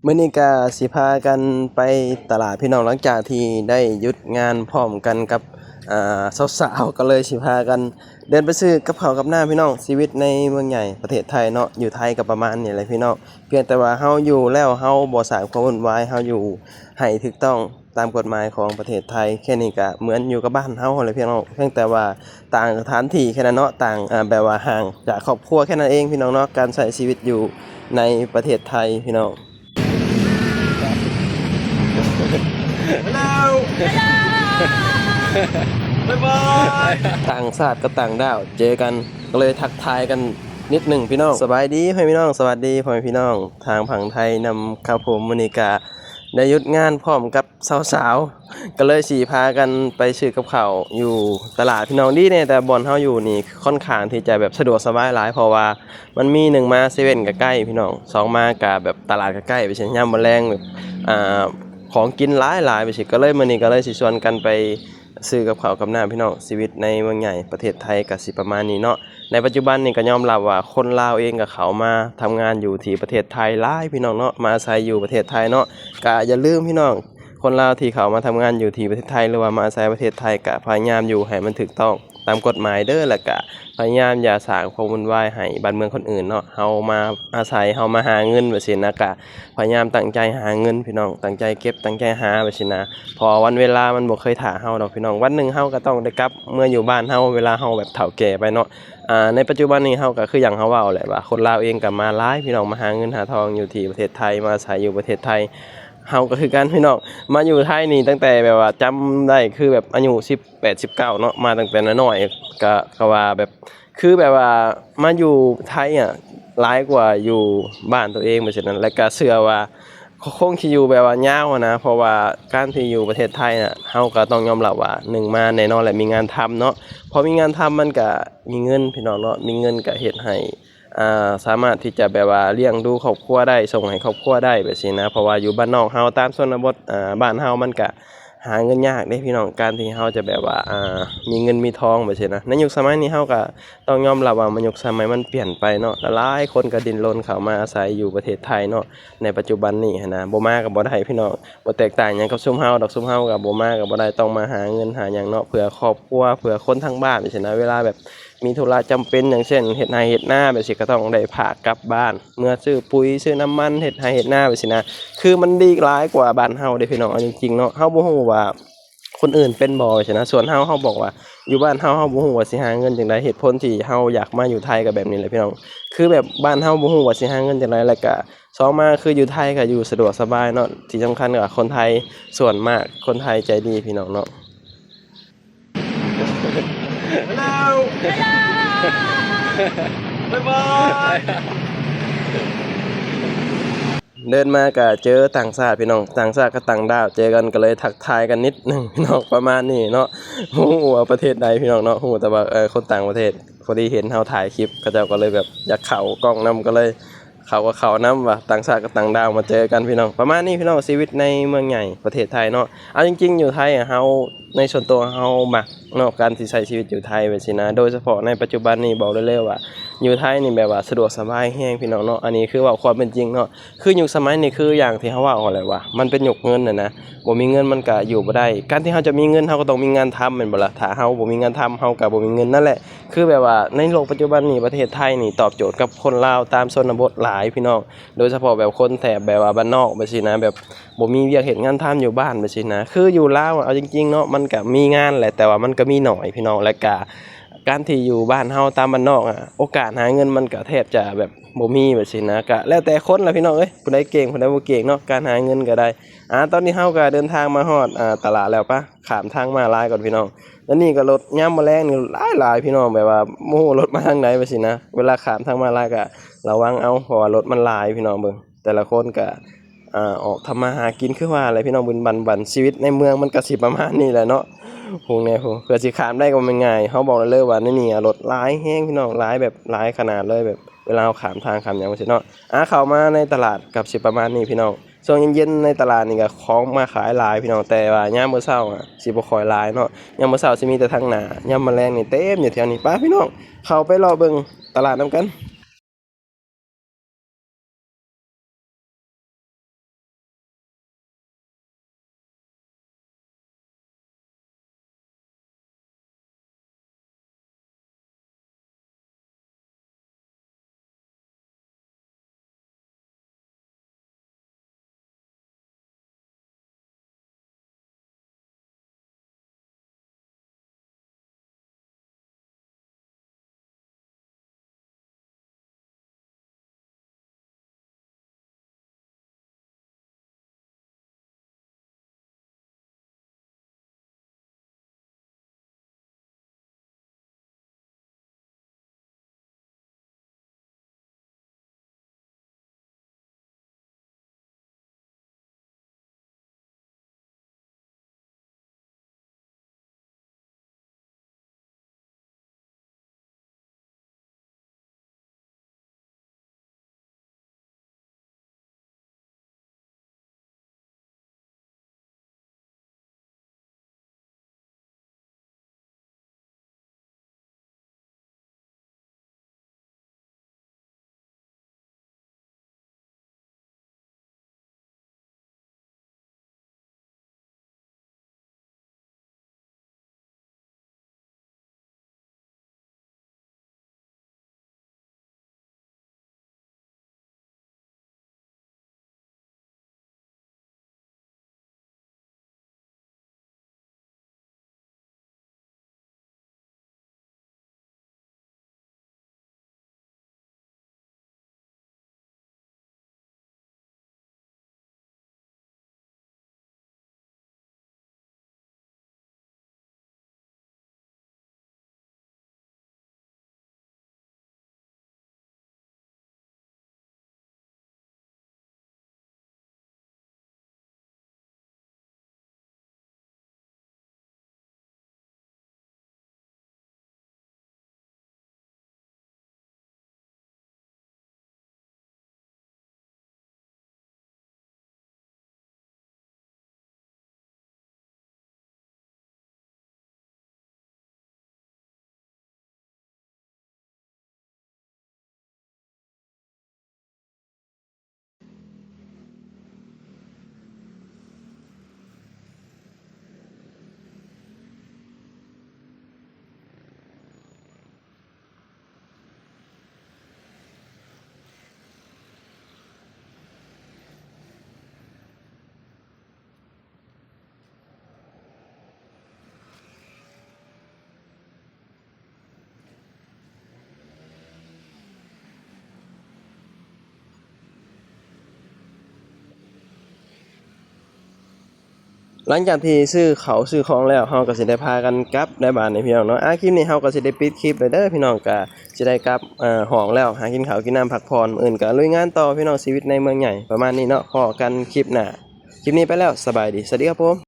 ມື້ນີ້ກະຊິພາກັນໄປຕະຫຼາດພີ່ນ້ອງ ຫຼັງຈາກທີ່ໄດ້ຢຸດງານພ້ອມກັນກັບ ອ່າ ສາວໆ ກໍເລີຍຊິພາກັນເດີນໄປຊື້ກັບເຂົ້າກັບນ້ຳພີ່ນ້ອງ. ຊີວິດໃນເມືອງໃຫຍ່ປະເທດໄທເນາະ ຢູ່ໄທກໍປະມານນີ້ແຫຼະພີ່ນ້ອງ ພຽງແຕ່ວ່າເຮົາຢູ່ແລ້ວເຮົາບໍ່ສ້າງຄວາມວຸ່ນວາຍ ເຮົາຢູ່ໃຫ້ຖືກຕ້ອງຕາມກົດໝາຍຂອງປະເທດໄທ ແຄ່ນີ້ກະເໝືອນຢູ່ກັບບ້ານເຮົາຫັ້ນແຫຼະພີ່ນ້ອງ ພຽງແຕ່ວ່າ ຕ່າງສະຖານທີ່ແຄ່ນັ້ນເນາະ ຕ່າງ ເອີ ແບບວ່າຫ່າງຈາກຄອບຄົວແຄ່ນັ້ນເອງພີ່ນ້ອງເນາະ ການໃຊ້ຊີວິດຢູ່ໃນປະເທດໄທພີ່ນ້ອງ. Hello Hello Bye bye ຕ່າງຊາດກັບຕ່າງດ້າວເຈີກັນ ກໍເລີຍທັກທາຍກັນນິດໜຶ່ງພີ່ນ້ອງ. ສະບາຍດີພໍ່ແມ່ພີ່ນ້ອງ ສະຫວັດດີພໍ່ແມ່ພີ່ນ້ອງທາງຝັ່ງໄທນຳຄັບຜົມ. ມື້ນີ້ກະໄດ້ຢຸດງານພ້ອມກັບ ສາວໆ ກໍເລີຍຊິພາກັນໄປຊື້ກັບເຂົ້າຢູ່ຕະຫຼາດພີ່ນ້ອງ. ດີແດ່ ແຕ່ບ່ອນເຮົາຢູ່ນີ້ຂ້ອນຂ້າງທີ່ຈະແບບສະດວກສະບາຍຫຼາຍ ເພາະວ່າມັນມີ ໜຶ່ງມາເຊເວັ່ນກໍໃກ້ພີ່ນ້ອງ ສອງມາກະແບບຕະຫຼາດກໍໃກ້ ໄປຊີ້ ຍາມມື້ແລງແບບ ອ່າ ຂອງກິນຫຼາຍໆ ໄປຊີ້ ກໍເລີຍ ມື້ນີ້ກໍເລີຍຊິຊວນກັນໄປຊື້ກັບເຂົ້າກັບນ້ຳພີ່ນ້ອງ. ຊີວິດໃນເມືອງໃຫຍ່ປະເທດໄທກໍຊິປະມານນີ້ເນາະ. ໃນປັດຈຸບັນນີ້ກໍຍອມຮັບວ່າຄົນລາວເອງກໍເຂົ້າມາທຳງານຢູ່ທີ່ປະເທດໄທຫຼາຍພີ່ນ້ອງເນາະ ມາອາໄສຢູ່ປະເທດໄທເນາະ. ກໍຢ່າລືມພີ່ນ້ອງ ຄົນລາວທີ່ເຂົ້າມາທຳງານຢູ່ທີ່ປະເທດໄທ ຫຼືວ່າມາອາໄສປະເທດໄທ ກໍພະຍາຍາມຢູ່ໃຫ້ມັນຖືກຕ້ອງຕາມກົດໝາຍເດີ ແລ້ວກໍພະຍາຍາມຢ່າສ້າງຄວາມວຸ່ນວາຍໃຫ້ບ້ານເມືອງຄົນອື່ນເນາະ. ເຮົາມາອາໄສ ເຮົາມາຫາເງິນແບບຊີ້ນະ ກໍພະຍາຍາມຕັ້ງໃຈຫາເງິນພີ່ນ້ອງ ຕັ້ງໃຈເກັບ ຕັ້ງໃຈຫາແບບຊີ້ນະ ເພາະວ່າວັນເວລາມັນບໍ່ເຄີຍຖ້າເຮົາດອກພີ່ນ້ອງ. ວັນໜຶ່ງເຮົາກໍຕ້ອງໄດ້ກັບເມືອຢູ່ບ້ານເຮົາ ເວລາເຮົາແບບເຖົ້າແກ່ໄປເນາະ. ອ່າ ໃນປັດຈຸບັນນີ້ເຮົາກໍຄືຢ່າງເຮົາເວົ້າແຫຼະວ່າ ຄົນລາວເອງກໍມາຫຼາຍພີ່ນ້ອງ ມາຫາເງິນຫາທອງຢູ່ທີ່ປະເທດໄທ ມາອາໄສຢູ່ປະເທດໄທ. ເຮົາກໍຄືກັນພີ່ນ້ອງ ມາຢູ່ໄທນີ້ຕັ້ງແຕ່ແບບວ່າຈຳໄດ້ ຄືແບບອາຍຸສິບແປດ ສິບເກົ້າເນາະ ມາຕັ້ງແຕ່ນ້ອຍໆ ກໍ ກໍວ່າແບບ ຄືແບບວ່າມາຢູ່ໄທອະຫຼາຍກວ່າຢູ່ບ້ານຕົວເອງ ແບບຊີ້ນະ. ແລ້ວກໍເຊື່ອວ່າ ກໍຄົງຊິຢູ່ແບບວ່າຍາວຫັ້ນນະ ເພາະວ່າການທີ່ຢູ່ປະເທດໄທນະ ເຮົາກໍຕ້ອງຍອມຮັບວ່າ ໜຶ່ງມາແນ່ນອນແຫຼະ ມີງານທຳເນາະ ພໍມີງານທຳມັນກະມີເງິນພີ່ນ້ອງເນາະ ມີເງິນກະເຮັດໃຫ້ ອ່າ ສາມາດທີ່ຈະແບບວ່າລ້ຽງດູຄອບຄົວໄດ້ ສົ່ງໃຫ້ຄອບຄົວໄດ້ແບບຊີ້ນະ. ເພາະວ່າຢູ່ບ້ານນອກເຮົາ ຕາມຊົນນະບົດ ອ່າ ບ້ານເຮົາມັນກະຫາເງິນຍາກເດ້ພີ່ນ້ອງ ການທີ່ເຮົາຈະແບບວ່າ ອ່າ ມີເງິນມີທອງແບບຊີ້ນະ. ໃນຍຸກສະໄໝນີ້ເຮົາກະ ຕ້ອງຍອມຮັບວ່າມັນ ຍຸກສະໄໝມັນປ່ຽນໄປເນາະ ຫຼາຍໆຄົນກໍດີ້ນລົນເຂົ້າມາອາໄສຢູ່ປະເທດໄທເນາະ ໃນປັດຈຸບັນນີ້ຫັ້ນນະ. ບໍ່ມາກໍບໍ່ໄດ້ພີ່ນ້ອງ ບໍ່ແຕກຕ່າງຫຍັງກັບຊຸມເຮົາດອກ ຊຸມເຮົາກໍບໍ່ມາກໍບໍ່ໄດ້ ຕ້ອງມາຫາເງິນຫາຫຍັງເນາະ ເພື່ອຄອບຄົວ ເພື່ອຄົນທາງບ້ານຈັ່ງຊີ້ນະ. ເວລາແບບມີທຸລະຈຳເປັນ ຢ່າງເຊັ່ນ ເຮັດໄຮ່ເຮັດນາແບບຊີ້ ກໍຕ້ອງໄດ້ພາກັບບ້ານ ເມືອຊື້ປຸຍ ຊື້ນ້ຳມັນ ເຮັດໄຮ່ເຮັດນາແບບຊີ້ນະ ຄືມັນດີຫຼາຍກວ່າບ້ານເຮົາເດ້ພີ່ນ້ອງ. ເອົາຈິງໆເນາະ ເຮົາບໍ່ຮູ້ວ່າ ຄົນອື່ນເປັນບໍ່ຊີ້ນະ. ສ່ວນເຮົາ ເຮົາບອກວ່າຢູ່ບ້ານເຮົາ ເຮົາບໍ່ຮູ້ວ່າຊິຫາເງິນຈັ່ງໃດ. ເຫດຜົນທີ່ເຮົາຢາກມາຢູ່ໄທກໍແບບນີ້ແຫຼະພີ່ນ້ອງ ຄືແບບບ້ານເຮົາບໍ່ຮູ້ວ່າຊິຫາເງິນຈັ່ງໃດ ແລ້ວກະສອງມາຄືຢູ່ໄທກໍຢູ່ສະດວກສະບາຍເນາະ ທີ່ສຳຄັນກໍຄົນໄທ ສ່ວນມາກຄົນໄທໃຈດີພີ່ນ້ອງເນາະ. Hello Hello Bye bye ເດີນມາກະເຈີຕ່າງຊາດພີ່ນ້ອງ ຕ່າງຊາດກັບຕ່າງດ້າວເຈີກັນ ກໍເລີຍທັກທາຍກັນນິດໜຶ່ງພີ່ນ້ອງ ປະມານນີ້ເນາະ. ບໍ່ຮູ້ວ່າປະເທດໃດພີ່ນ້ອງເນາະ ຮູ້ແຕ່ວ່າ ເອີ ຄົນຕ່າງປະເທດ ພໍດີເຫັນເຮົາຖ່າຍຄລິບ ເຂົາເຈົ້າກໍເລີຍແບບຢາກເຂົ້າກ້ອງນຳ ກໍເລີຍເຂົ້າກໍເຂົ້ານຳວ່າ ຕ່າງຊາດກັບຕ່າງດ້າວມາເຈີກັນພີ່ນ້ອງ ປະມານນີ້ພີ່ນ້ອງ. ຊີວິດໃນເມືອງໃຫຍ່ປະເທດໄທເນາະ ເອົາຈິງໆຢູ່ໄທອະ ເຮົາ ໃນສ່ວນຕົວເຮົາມັກ ເນາະ ການທີ່ໃຊ້ຊີວິດຢູ່ໄທແບບຊີ້ນະ ໂດຍສະເພາະໃນປັດຈຸບັນນີ້ ບອກໄດ້ເລີຍວ່າຢູ່ໄທນີ້ແບບວ່າສະດວກສະບາຍແຮງພີ່ນ້ອງເນາະ. ອັນນີ້ຄືເວົ້າຄວາມເປັນຈິງເນາະ ຄືຍຸກສະໄໝນີ້ ຄືຢ່າງທີ່ເຮົາເວົ້າຫັ້ນແຫຼະວ່າ ມັນເປັນຍຸກເງິນຫັ້ນນະ ບໍ່ມີເງິນມັນກະຢູ່ບໍ່ໄດ້. ການທີ່ເຮົາຈະມີເງິນ ເຮົາກໍຕ້ອງມີງານທຳແມ່ນບໍ່ລະ ຖ້າເຮົາບໍ່ມີງານທຳ ເຮົາກໍບໍ່ມີເງິນນັ້ນແຫຼະ. ຄືແບບວ່າໃນໂລກປັດຈຸບັນນີ້ ປະເທດໄທນີ້ຕອບໂຈດກັບຄົນລາວຕາມຊົນນະບົດຫຼາຍພີ່ນ້ອງ ໂດຍສະເພາະແບບຄົນແຖບແບບວ່າບ້ານນອກແບບຊີ້ນະ ແບບ ບໍ່ມີວຽກເຮັດງານທຳຢູ່ບ້ານແບບຊີ້ນະ. ຄືຢູ່ລາວ ເອົາຈິງໆເນາະ ມັນກະມີງານແຫຼະ ແຕ່ວ່າມັນກະມີໜ້ອຍພີ່ນ້ອງ ແລະກະການທີ່ຢູ່ບ້ານເຮົາຕາມບ້ານນອກອະ ໂອກາດຫາເງິນມັນກະແທບຈະແບບບໍ່ມີແບບຊີ້ນະ. ກະແລ້ວແຕ່ຄົນລະພີ່ນ້ອງເອີຍ ຜູ້ໃດເກັ່ງຜູ້ໃດບໍ່ເກັ່ງເນາະ ການຫາເງິນກະໄດ້. ອາ ຕອນນີ້ເຮົາກະເດີນທາງມາຮອດ ອາ ຕະຫຼາດແລ້ວ ປະ ຂ້າມທາງມ້າລາຍກ່ອນພີ່ນ້ອງ. ແລ້ວນີ້ກະລົດຍາມມື້ແລງນີ້ຫຼາຍໆ ພີ່ນ້ອງ ແບບວ່າບໍ່ຮູ້ລົດມາທາງໃດແບບຊີ້ນະ. ເວລາຂ້າມທາງມ້າລາຍກະລະວັງເອົາ ເພາະວ່າລົດມັນຫຼາຍພີ່ນ້ອງ. ເບິ່ງ ແຕ່ລະຄົນກະ ອ່າ ອອກທຳມາຫາກິນຄືວ່າແຫຼະພີ່ນ້ອງ ບຶນບັນບັນ ຊີວິດໃນເມືອງມັນກະຊິປະມານນີ້ແຫຼະເນາະ. ພຸ້ນແນ່ພຸ້ນ ເພື່ອຊິຂ້າມໄດ້ກໍບໍ່ແມ່ນງ່າຍ ເຮົາບອກໄດ້ເລີຍວ່າໃນນີ້ອະລົດຫຼາຍແຮງພີ່ນ້ອງ ຫຼາຍແບບຫຼາຍຂະໜາດເລີຍ ແບບເວລາເຮົາຂ້າມທາງຂ້າມຫຍັງຈັ່ງຊີ້ເນາະ. ອາ ເຂົ້າມາໃນຕະຫຼາດກໍຊິປະມານນີ້ພີ່ນ້ອງ ຊ່ວງເຢັນໆໃນຕະຫຼາດນີ້ກໍຂອງມາຂາຍຫຼາຍພີ່ນ້ອງ ແຕ່ວ່າຍາມມື້ເຊົ້າອະຊິບໍ່ຄ່ອຍຫຼາຍເນາະ ຍາມມື້ເຊົ້າຊິມີແຕ່ທາງໜ້າ ຍາມມື້ແລງນີ້ເຕັມຢູ່ແຖວນີ້. ໄປພີ່ນ້ອງ ເຂົ້າໄປເລາະເບິ່ງຕະຫຼາດນຳກັນ. ຫຼັງຈາກທີ່ຊື້ເຂົ້າຊື້ຂອງແລ້ວ ເຮົາກໍຊິໄດ້ພາກັນກັບໄດ້ບາດນີ້ພີ່ນ້ອງເນາະ. ອ່າ ຄລິບນີ້ເຮົາກໍຊິໄດ້ປິດຄລິບແລ້ວເດີພີ່ນ້ອງ, ກໍຊິໄດ້ກັບ ເອີ ຫ້ອງແລ້ວ ຫາກິນເຂົ້າກິນນ້ຳພັກຜ່ອນ, ມື້ອື່ນກໍລຸຍງານຕໍ່ພີ່ນ້ອງ, ຊີວິດໃນເມືອງໃຫຍ່ປະມານນີ້ເນາະ. ພໍ້ກັນຄລິບໜ້າ, ຄລິບນີ້ໄປແລ້ວ, ສະບາຍດີ, ສະຫວັດດີຄັບຜົມ.